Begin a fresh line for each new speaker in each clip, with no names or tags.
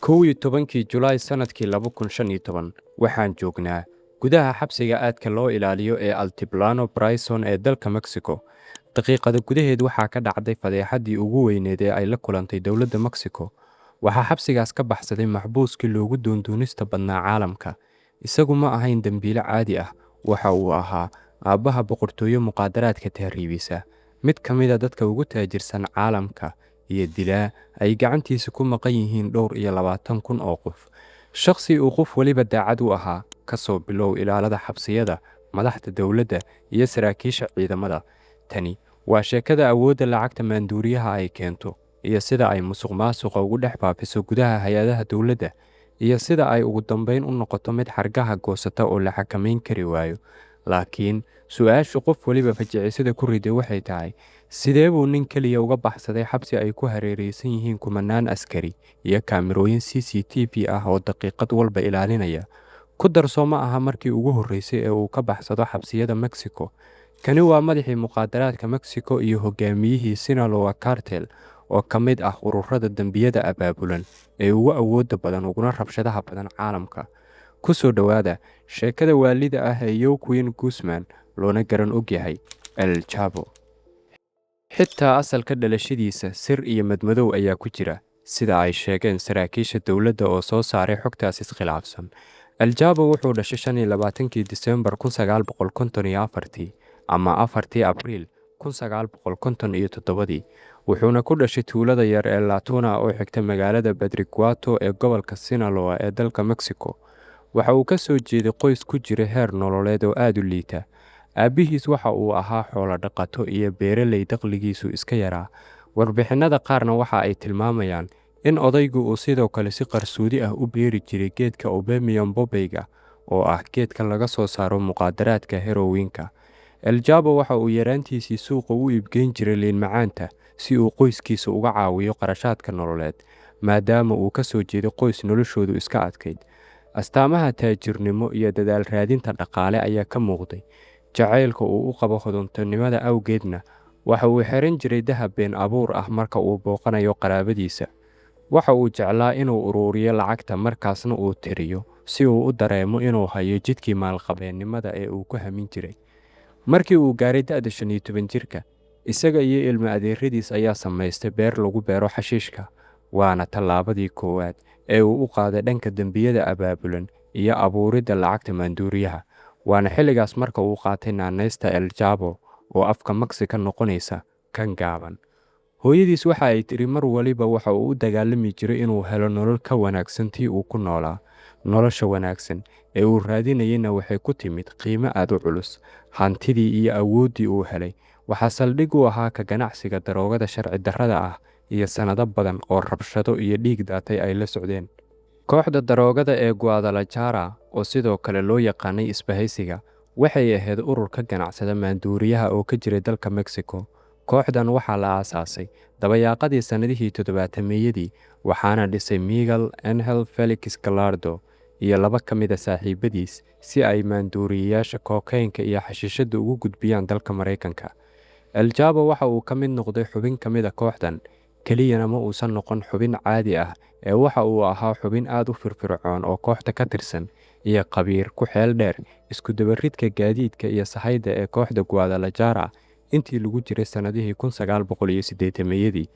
11-kii Julaay sannadkii 2015, waxaan joognaa gudaha xabsiga aadka loo ilaaliyo ee Altiplano Prison ee dalka Mexico. Daqiiqado gudaheed waxaa ka dhacday fadeexaddii ugu weyneed ee ay la kulantay dowladda Mexico. Waxaa xabsigaas ka baxsaday maxbuuskii loogu doondoonista badnaa caalamka. Isagu ma ahayn dembiile caadi ah, waxa uu ahaa aabbaha boqortooyo muqaadaraadka tahriibisa, mid ka mid ah dadka ugu taajirsan caalamka, iyo dilaa ay gacantiisa ku maqan yihiin dhowr iyo labaatan kun oo qof. Shakhsi uu qof waliba daacad u ahaa, ka soo bilow ilaalada xabsiyada, madaxda dowladda iyo saraakiisha ciidamada. Tani waa sheekada awoodda lacagta maanduuriyaha ay keento, iyo sida ay musuqmaasuqa ugu dhex faafiso gudaha hay'adaha dowladda, iyo sida ay ugu dambeyn u noqoto mid xargaha goosata oo la xakameyn kari waayo. Laakiin su'aashu qof waliba fajicisada ku riday waxay tahay: sidee buu nin keliya uga baxsaday xabsi ay ku hareeraysan yihiin kumanaan askari iyo kaamirooyin CCTV ah oo daqiiqad walba ilaalinaya? Ku darso, ma aha markii ugu horreysay ee uu ka baxsado xabsiyada Mexico. Kani waa madaxii muqaadaraadka Mexico iyo hogaamiyihii Sinaloa Cartel, oo ka mid ah ururada dembiyada abaabulan ee ugu awoodda badan uguna rabshadaha badan caalamka. Ku soo dhowaada sheekada waalida ah ee Joaquin Guzman, loona garan ogyahay El Chapo. Xitaa asalka dhalashadiisa sir iyo madmadow ayaa ku jira, sida ay sheegeen saraakiisha dowladda oo soo saaray xogtaas iskhilaafsan. El Chapo wuxuu dhashay 25-kii Diseembar 1954-tii ama 4-tii Abriil 1957-dii, wuxuuna ku dhashay tuulada yar ee La Tuna oo xigta magaalada Badriguato ee gobolka Sinaloa ee dalka Mexico. Waxa uu ka soo jeeday qoys ku jira heer nololeed oo aad u liita. Aabbihiis waxa uu ahaa xoolo dhaqato iyo beeraley dakhligiisu iska yaraa. Warbixinada qaarna waxa ay tilmaamayaan in odaygu uu sidoo kale si qarsoodi ah u beeri jiray geedka opium poppy-ga, oo ah geedka laga soo saaro muqaadaraadka heroin-ka. El Chapo waxa uu yaraantiisii suuqa u iibgeyn jiray liin macaanta si uu qoyskiisa uga caawiyo kharashaadka nololeed, maadaama uu ka soo jeeday qoys noloshoodu iska adkayd. Astaamaha taajirnimo iyo dadaal raadinta dhaqaale ayaa ka muuqday. Jacaylka uu u qabo hodantinimada awgeedna, waxa uu xiran jiray dahab been abuur ah marka uu booqanayo qaraabadiisa. Waxa uu jeclaa inuu ururiyo lacagta, markaasna uu tiriyo si uu u dareemo inuu hayo jidkii maalqabeennimada ee uu ku hamin jiray. Markii uu gaaray da'da 15 jirka, isaga iyo ilmo adeeradiis ayaa samaystay beer lagu beero xashiishka, waana tallaabadii koowaad ee uu u qaaday dhanka dembiyada abaabulan iyo abuuridda lacagta maanduuriyaha. Waana xilligaas marka uu qaatay naanaysta El Chapo, oo afka Mexican noqonaysa kan gaaban. Hooyadiis waxa ay tiri mar waliba waxa uu u dagaalami jiray inuu helo nolol ka wanaagsan tii uu ku noolaa. Nolosha wanaagsan ee uu raadinayayna waxay ku timid qiimo aad u culus. Hantidii iyo awooddii uu helay waxaa saldhig u ahaa ka ganacsiga daroogada sharci darrada ah iyo sannado badan oo rabshado iyo dhiig daatay ay la socdeen. Kooxda daroogada ee Guadalajara, oo sidoo kale loo yaqaanay Isbahaysiga, waxay ahayd urur ka ganacsada maanduuriyaha oo ka jiray dalka Mexico. Kooxdan waxaa la aasaasay dabayaaqadii sannadihii toddobaatameyadii, waxaana dhisay Miguel Angel Felix Gallardo iyo laba ka mid ah saaxiibadiis si ay maanduuriyeyaasha kokaynka iyo xashiishadda ugu gudbiyaan dalka Mareykanka. El Chapo waxa uu ka mid noqday xubin ka mid ah kooxdan, keliyana ma uusan noqon xubin caadi ah ee waxa uu ahaa xubin aad u firfircoon oo kooxda ka tirsan iyo khabiir ku xeel dheer isku dubaridka gaadiidka iyo sahayda ee kooxda Guadalajara intii lagu jiray sannadihii 1980-meyadii.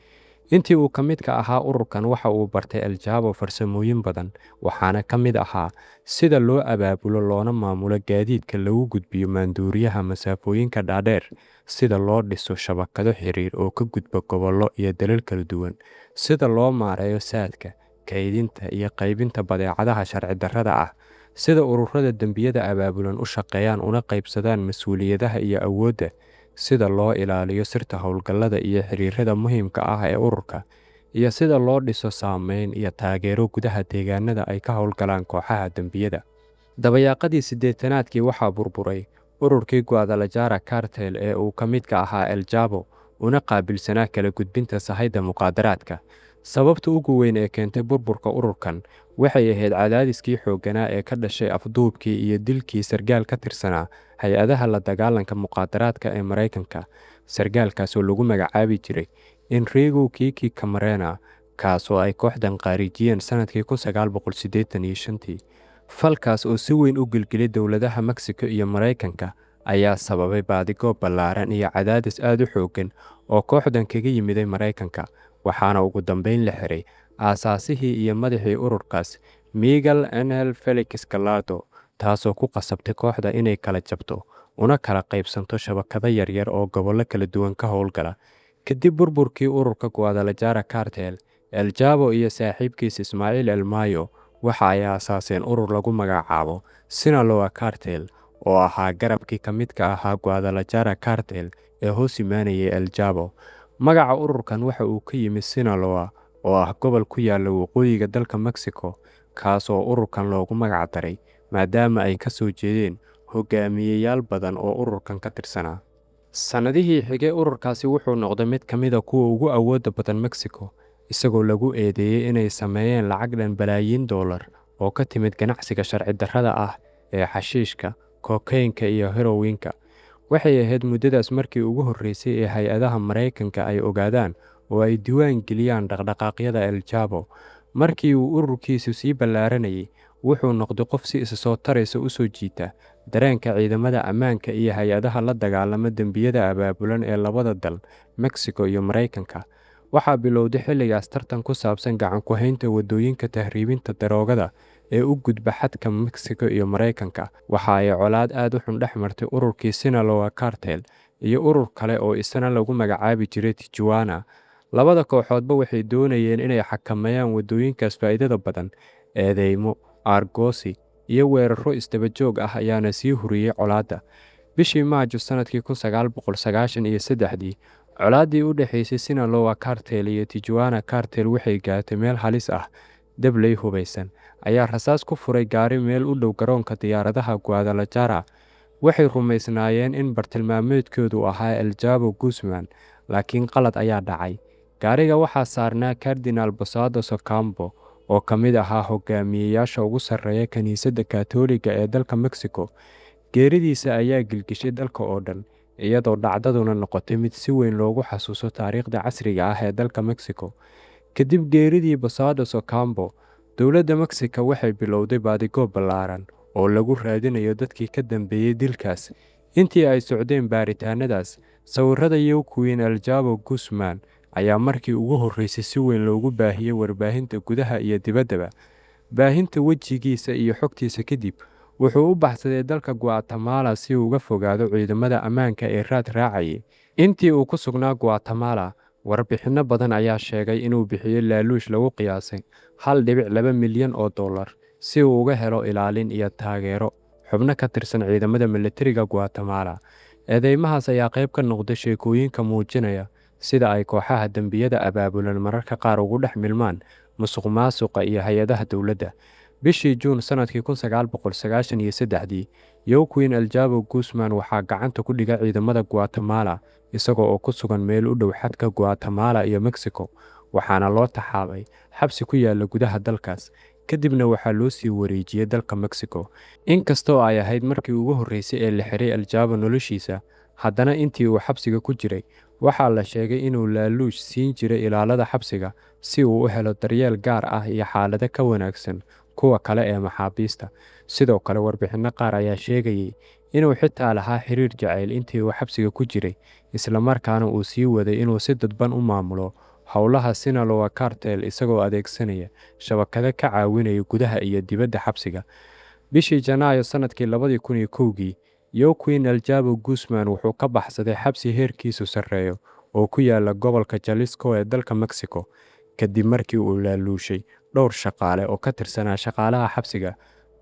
Intii uu ka midka ahaa ururkan, waxa uu bartay El Chapo farsamooyin badan, waxaana ka mid ahaa sida loo abaabulo loona maamulo gaadiidka lagu gudbiyo maanduuriyaha masaafooyinka dhaadheer, sida loo dhiso shabakado xiriir oo ka gudba gobollo iyo dalal kala duwan, sida loo maareeyo saadka, kaydinta iyo qaybinta badeecadaha sharci darrada ah, sida ururada dembiyada abaabulan u shaqeeyaan una qaybsadaan mas'uuliyadaha iyo awoodda, sida loo ilaaliyo sirta howlgallada iyo xiriirada muhiimka ah ee ururka, iyo sida loo dhiso saameyn iyo taageero gudaha deegaanada ay ka howlgalaan kooxaha dembiyada. Dabayaaqadii siddeetanaadkii waxaa burburay ururkii Guadalajara Cartel ee uu ka midka ahaa El Chapo, una qaabilsanaa kala gudbinta sahayda muqaadaraadka. Sababta ugu weyn ee keentay burburka ururkan waxay ahayd cadaadiskii xoogganaa ee ka dhashay afduubkii iyo dilkii sargaal ka tirsanaa hay'adaha la dagaalanka muqaadaraadka ee Mareykanka, sargaalkaas oo lagu magacaabi jiray Enrique Kiki Camarena, kaas oo ay kooxdan khaarijiyeen sanadkii 1985-tii. Falkaas oo si weyn u gilgilay dowladaha Mexico iyo Maraykanka ayaa sababay baadigoob ballaaran iyo cadaadis aad u xooggan oo kooxdan kaga yimiday Maraykanka, waxaana ugu dambeyn la xiray aasaasihii iyo madaxii ururkaas, Miguel Angel Felix Gallardo, taasoo ku qasabtay kooxda inay kala jabto una kala qaybsanto shabakado yaryar oo gobollo kala duwan ka howlgala. Kadib burburkii ururka Guadalajara Cartel, El Chapo iyo saaxiibkiis Ismaaciil El Mayo waxa ay aasaaseen urur lagu magacaabo Sinaloa Cartel, oo ahaa garabkii ka midka ahaa Guadalajara Cartel ee hoos imaanayay El Chapo. Magaca ururkan waxa uu ka yimid Sinaloa, oo ah gobol ku yaala waqooyiga dalka Mexico, kaas oo ururkan loogu magac daray maadaama ay ka soo jeedeen hogaamiyeyaal badan oo ururkan ka tirsanaa. Sannadihii xigay, ururkaasi wuxuu noqday mid ka mid ah kuwa ugu awoodda badan Mexico, isagoo lagu eedeeyay inay sameeyeen lacag dhan balaayiin dollar oo ka timid ganacsiga sharci darrada ah ee xashiishka, kokaynka iyo heroin-ka. Waxay ahayd muddadaas markii ugu horreysay ee hay'adaha Maraykanka ay ogaadaan oo ay diiwaan geliyaan dhaqdhaqaaqyada El Chapo. Markii uu ururkiisu sii ballaaranayay, wuxuu noqday qof si isa soo taraysa u soo jiita dareenka ciidamada ammaanka iyo hay'adaha la dagaallama dembiyada abaabulan ee labada dal, Mexico iyo Maraykanka. Waxaa bilowday xilligaas tartan ku saabsan gacan ku haynta waddooyinka tahriibinta daroogada ee u gudba xadka Mexico iyo Maraykanka. Waxa ay colaad aad u xun dhex martay ururkii Sinaloa Cartel iyo urur kale oo isna lagu magacaabi jiray Tijuana. Labada kooxoodba waxay doonayeen inay xakameeyaan waddooyinkaas faa'iidada badan. Eedeymo, aargoosi iyo weerarro isdaba joog ah ayaana sii huriyey colaadda. Bishii Maajo sanadkii 1993-dii, colaaddii u dhexeysay Sinaloa Cartel iyo Tijuana Cartel waxay gaartay meel halis ah. Dabley hubaysan ayaa rasaas ku furay gaari meel u dhow garoonka diyaaradaha Guadalajara. Waxay rumaysnaayeen in bartilmaameedkoodu ahaa El Chapo Guzman, laakiin qalad ayaa dhacay. Gaariga waxaa saarnaa Cardinal Posadas Ocampo, oo ka mid ahaa hogaamiyeyaasha ugu sarreeya kiniisadda Kaatooliga ee dalka Mexico. Geeridiisa ayaa gilgishay dalka oo dhan, iyadoo dhacdaduna noqotay mid si weyn loogu xasuusto taariikhda casriga ah ee dalka Mexico. Kadib geeridii Posadas Ocampo, dowladda Mexico waxay bilowday baadigoob ballaaran oo lagu raadinayo dadkii ka dambeeyay dilkaas. Intii ay socdeen baaritaannadaas, sawirrada Joaquin El Chapo Guzman ayaa markii ugu horreysay si weyn loogu baahiyey warbaahinta gudaha iyo dibaddaba. Baahinta wejigiisa iyo xogtiisa kadib, wuxuu u baxsaday dalka Guatemala si uu uga fogaado ciidamada ammaanka ee raad raacayay. Intii uu ku sugnaa Guatemala, warbixinno badan ayaa sheegay inuu bixiyey laaluush lagu qiyaasay 1.2 milyan oo dollar si uu uga helo ilaalin iyo taageero xubno ka tirsan ciidamada militariga Guatemala. Eedeymahaas ayaa qayb ka noqday sheekooyinka muujinaya sida ay kooxaha dembiyada abaabulan mararka qaar ugu dhex milmaan musuqmaasuqa iyo hay'adaha dowladda. Bishii Juun sanadkii 1993-dii, Joaquin El Chapo Guzman waxaa gacanta ku dhigay ciidamada Guatemala isaga oo ku sugan meel u dhow xadka Guatemala iyo Mexico, waxaana loo taxaabay xabsi ku yaala gudaha dalkaas, kadibna waxaa loo sii wareejiyey dalka Mexico. Inkastoo ay ahayd markii ugu horreysay ee la xiray El Chapo noloshiisa, haddana intii uu xabsiga ku jiray, waxaa la sheegay inuu laaluush siin jiray ilaalada xabsiga si uu u helo daryeel gaar ah iyo xaalado ka wanaagsan kuwa kale ee maxaabiista. Sidoo kale, warbixinno qaar ayaa sheegayay inuu xitaa lahaa xiriir jacayl intii uu xabsiga ku jiray, isla markaana uu sii waday inuu si dadban u maamulo howlaha Sinaloa Cartel isagoo adeegsanaya shabakado ka caawinaya gudaha iyo dibadda xabsiga. Bishii Janaayo sanadkii 2001-kii, Joaquin El Chapo Guzman wuxuu ka baxsaday xabsi heerkiisu sarreeyo oo ku yaala gobolka Jalisco ee dalka Mexico, kadib markii uu laaluushay dhowr shaqaale oo ka tirsanaa shaqaalaha xabsiga.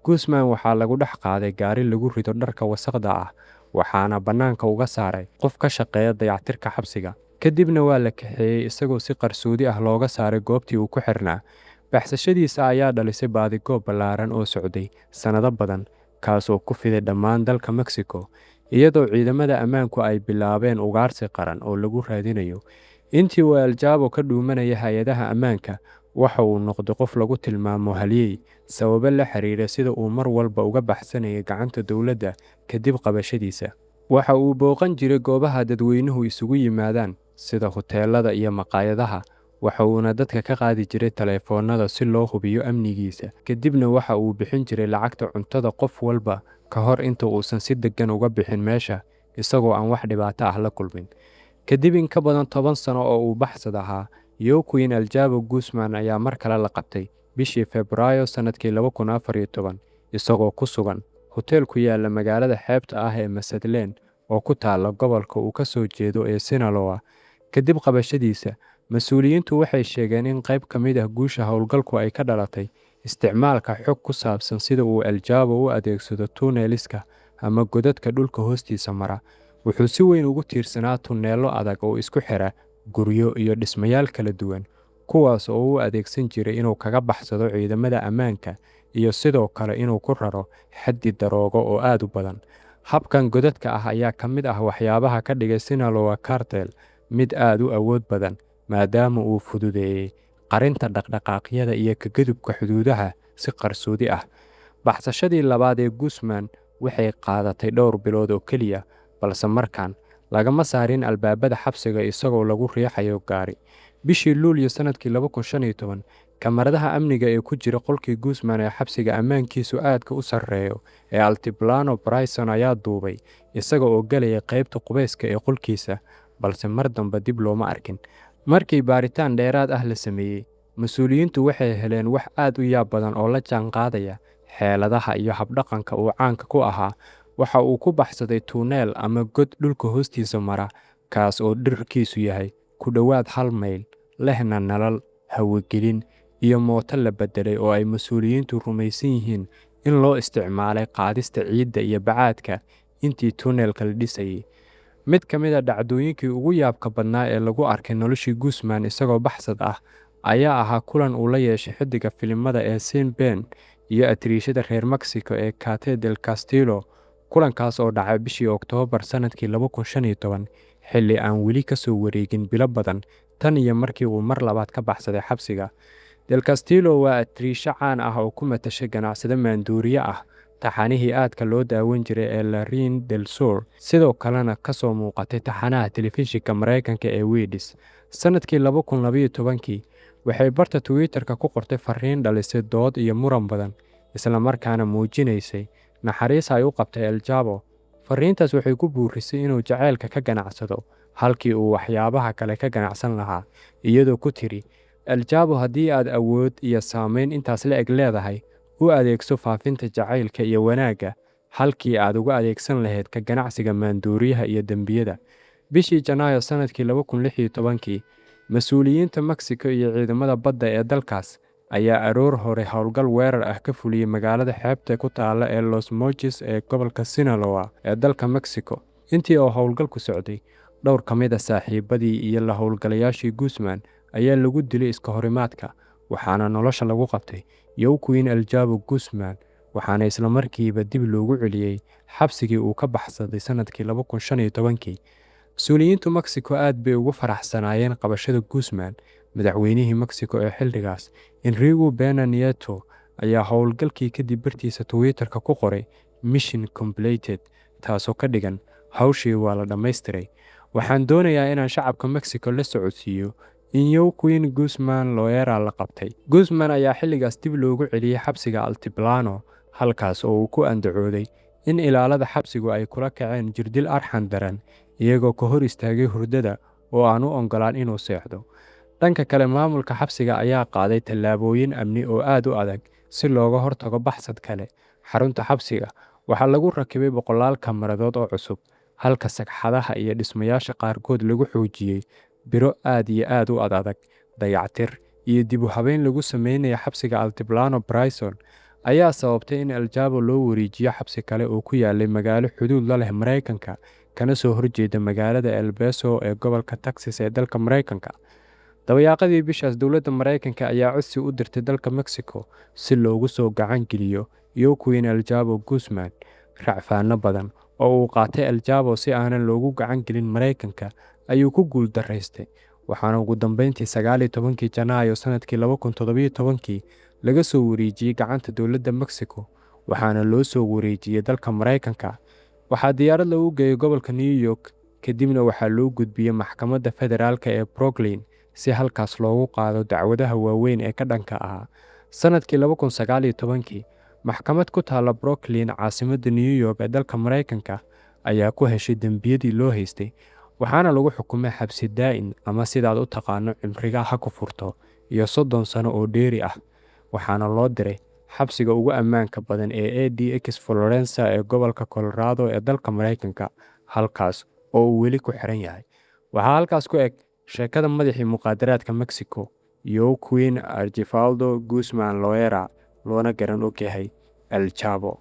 Guzman waxaa lagu dhex qaaday gaari lagu rido dharka wasakhda ah, waxaana bannaanka uga saaray qof ka shaqeeya dayactirka xabsiga. Kadibna waa la kaxeeyey isagoo si qarsoodi ah looga saaray goobtii uu ku xirnaa. Baxsashadiisa ayaa dhalisay baadigoob ballaaran oo socday sannado badan, kaas oo ku fiday dhammaan dalka Mexico, iyadoo ciidamada ammaanku ay bilaabeen ugaarsi qaran oo lagu raadinayo. Intii uu El Chapo ka dhuumanayay hay'adaha ammaanka, waxa uu noqday qof lagu tilmaamo halyey, sababo la xiriira sida uu mar walba uga baxsanayay gacanta dowladda kadib qabashadiisa. Waxa uu booqan jiray goobaha dadweynuhu isugu yimaadaan sida huteelada iyo maqaayadaha, Waxa uuna dadka ka qaadi jiray taleefoonnada si loo hubiyo amnigiisa, kadibna waxa uu bixin jiray lacagta cuntada qof walba ka hor inta uusan si deggan uga bixin meesha isagoo aan wax dhibaato ah la kulmin. Kadib in ka badan 10 sano oo uu baxsad ahaa, Joaquin El Chapo Guzman ayaa mar kale la qabtay bishii Febraayo sanadkii 2014, isagoo ku sugan hoteel ku yaala magaalada xeebta ah ee Mazatlan oo ku taalla gobolka uu ka soo jeedo ee Sinaloa. Kadib qabashadiisa, mas'uuliyiintu waxay sheegeen in qayb ka mid ah guusha howlgalku ay ka dhalatay isticmaalka xog ku saabsan sida uu El Chapo u adeegsado tunneliska ama godadka dhulka hoostiisa mara. Wuxuu si weyn ugu tiirsanaa tunnello adag oo isku xira guryo iyo dhismayaal kala duwan, kuwaas oo uu u adeegsan jiray inuu kaga baxsado ciidamada ammaanka iyo sidoo kale inuu ku raro xaddi daroogo oo aad u badan. Habkan godadka ah ayaa ka mid ah waxyaabaha ka dhigay Sinaloa Cartel mid aad u awood badan, maadaama uu fududeeyay qarinta dhaqdhaqaaqyada iyo ka gudubka xuduudaha si qarsoodi ah. Baxsashadii labaad ee Guzman waxay qaadatay dhowr bilood oo keliya, balse markan lagama saarin albaabada xabsiga isagoo lagu riixayo gaari. Bishii Luulyo sanadkii 2015, kamaradaha amniga ee ku jira qolkii Guzman ee xabsiga ammaankiisu aadka u sarreeyo ee Altiplano Prison ayaa duubay isaga oo galaya qaybta qubeyska ee qolkiisa, balse mar dambe dib looma arkin. Markii baaritaan dheeraad ah la sameeyay, mas'uuliyiintu waxay heleen wax aad u yaab badan oo la jaanqaadaya xeeladaha iyo habdhaqanka uu caanka ku ahaa. Waxa uu ku baxsaday tunnel ama god dhulka hoostiisa mara, kaas oo dhererkiisu yahay ku dhowaad hal mayl, lehna nalal, hawo-gelin, iyo mooto la beddelay oo ay mas'uuliyiintu rumaysan yihiin in loo isticmaalay qaadista ciidda iyo bacaadka intii tunnelka la dhisayay. Mid ka mid ah dhacdooyinkii ugu yaabka badnaa ee lagu arkay noloshii Guzman isagoo baxsad ah ayaa ahaa kulan uu la yeeshay xiddiga filimada ee Sean Penn iyo atariishada reer Mexico ee Kate del Castillo. Kulankaas oo dhacay bishii Oktoobar sanadkii 2015, xilli aan weli ka soo wareegin bilo badan tan iyo markii uu mar labaad ka baxsaday xabsiga. Del Castillo waa atariisho caan ah oo ku matashay ganacsade maandooriye ah taxanihii aadka loo daawan jiray ee La Reina del Sur, sidoo kalena ka soo muuqatay taxanaha telefishinka Mareykanka ee Weeds. Sanadkii 2012kii, waxay barta Twitter-ka ku qortay fariin dhalisay dood iyo muran badan, isla markaana muujinaysay naxariis ay u qabtay El Chapo. Fariintaas waxay ku buurisay inuu jacaylka ka ganacsado halkii uu waxyaabaha kale ka ganacsan lahaa, iyadoo ku tiri: El Chapo, haddii aad awood iyo saameyn intaas la eg leedahay, u adeegso faafinta jacaylka iyo wanaagga halkii aad uga adeegsan lahayd ka ganacsiga maandooriyaha iyo dembiyada. Bishii Janaayo sanadkii 2016kii, mas'uuliyiinta Mexico iyo ciidamada badda ee dalkaas ayaa aroor hore howlgal weerar ah ka fuliyay magaalada xeebta ku taalla ee Los Mochis ee gobolka Sinaloa ee dalka Mexico. Intii uu howlgalku socday, dhowr ka mid ah saaxiibadii iyo la howlgalayaashii Guzman ayaa lagu dilay iska horimaadka, waxaana nolosha lagu qabtay Joaquin El Chapo Guzman, waxaana isla markiiba dib loogu celiyay xabsigii uu ka baxsaday sanadkii 2015kii. Mas'uuliyiinta Mexico aad bay ugu faraxsanaayeen qabashada Guzman. Madaxweynihii Mexico ee xilligaas, Enrique Pena Nieto, ayaa howlgalkii kadib bartiisa Twitter-ka ku qoray "Mission completed", taasoo ka dhigan hawshii waa la dhammaystiray. Waxaan doonayaa inaan shacabka Mexico la socodsiiyo in Joaquin Guzman Loera la qabtay. Guzman ayaa xilligaas dib loogu celiyay xabsiga Altiplano, halkaas oo uu ku andacooday in ilaalada xabsigu ay kula kaceen jirdil arxan daran, iyagoo ka hor istaagay hurdada oo aan u oggolaan inuu seexdo. Dhanka kale, maamulka xabsiga ayaa qaaday tallaabooyin amni oo aad u adag si looga hortago baxsad kale. Xarunta xabsiga waxaa lagu rakibay boqolaal kamaradood oo cusub, halka sagxadaha iyo dhismayaasha qaarkood lagu xoojiyay biro aad iyo aad u adag. Dayactir iyo dib u habeyn lagu sameynayo xabsiga Altiplano Prison ayaa sababtay in El Chapo loo wareejiyo xabsi kale oo ku yaallay magaalo xuduud la leh Mareykanka, kana soo horjeeda magaalada El Paso ee gobolka Texas ee dalka Mareykanka. Dabayaaqadii bishaas, dowladda Mareykanka ayaa codsi u dirtay dalka Mexico si loogu soo gacan geliyo Joaquin El Chapo Guzman. Racfaano badan oo uu qaatay El Chapo si aanan loogu gacan gelin Mareykanka ayuu ku guul daraystay, waxaana ugu dambeyntii 19kii Janaayo sanadkii 2017kii laga soo wareejiyay gacanta dowladda Mexico, waxaana loo soo wareejiyay dalka Mareykanka. Waxaa diyaarad lagu geeyay gobolka New York, kadibna waxaa loo gudbiyay maxkamadda federaalka ee Brooklyn si halkaas loogu qaado dacwadaha waaweyn ee ka dhanka ahaa. Sannadkii 2019-kii, maxkamad ku taalla Brooklyn, caasimadda New York ee dalka Maraykanka, ayaa ku heshay dembiyadii loo haystay, waxaana lagu xukumay xabsi daa'in ama sidaad u taqaano cimriga ha ku furto iyo 30 sano oo dheeri ah, waxaana loo diray xabsiga ugu ammaanka badan ee ADX Florence ee gobolka Colorado ee dalka Maraykanka, halkaas oo uu weli ku xiran yahay. Waxaa halkaas ku eg sheekada madaxii muqaadaraadka Mexico, Joaquin Archivaldo Guzman Loera, loona garan og yahay El Chapo.